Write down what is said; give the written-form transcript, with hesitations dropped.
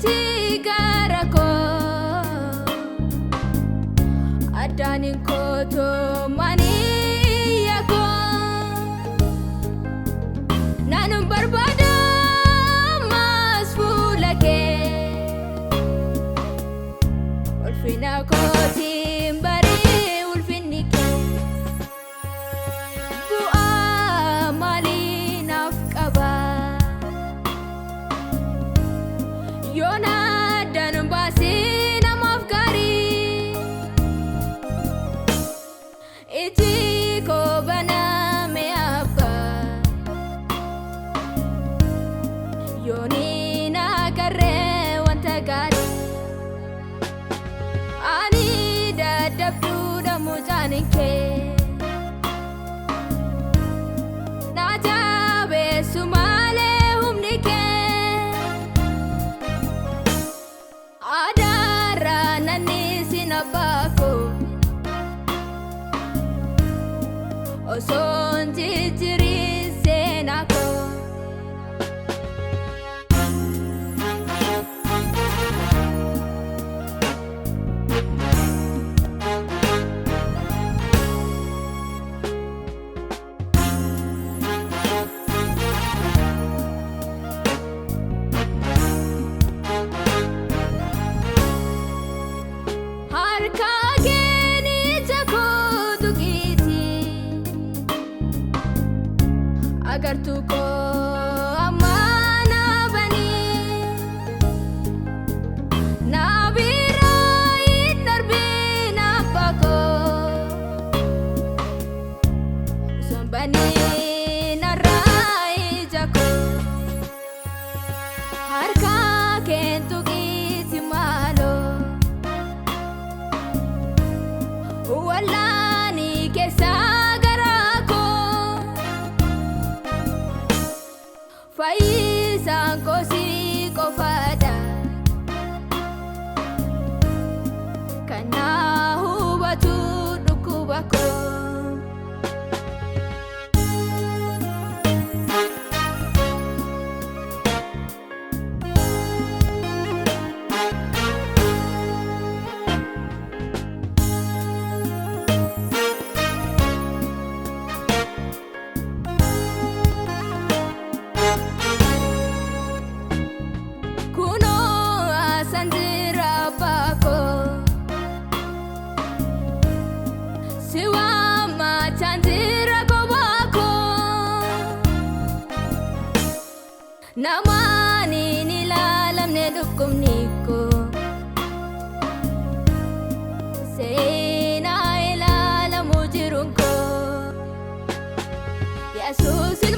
miti gara koo addaan hin kotoo maniyya koo naanun barbaada ammas fuula kee ulfina kootiin barii ulfinni kee bu'aa maalii naaf qaba yoona addaan baasii namaaf gaarii iji koo baname abbaa yooni na agarree wanta gaarii ani dadhabduudha mucaan kee na jabeessu malee humni kee adaara nanni sin abbaa koo osoon jijjiirin seenaa koo. Harka keen ija koo tuqiiti agartuu koo ammaa na banii na biraa hin darbiin abbaa koo osoo hin baniin narraa ija koo harka keen tuqiiti maaloo. Wallaani keessa garaa koo fayyisaan koo si qofaadha kan na hubatu dhukkuba koo. Kunoo asan jira abbaa koo si waamachaan jira kophaa koo namaan hin ilaalamne dhukkubni koo seenaa ilaalamu jiruun koo Yesuus.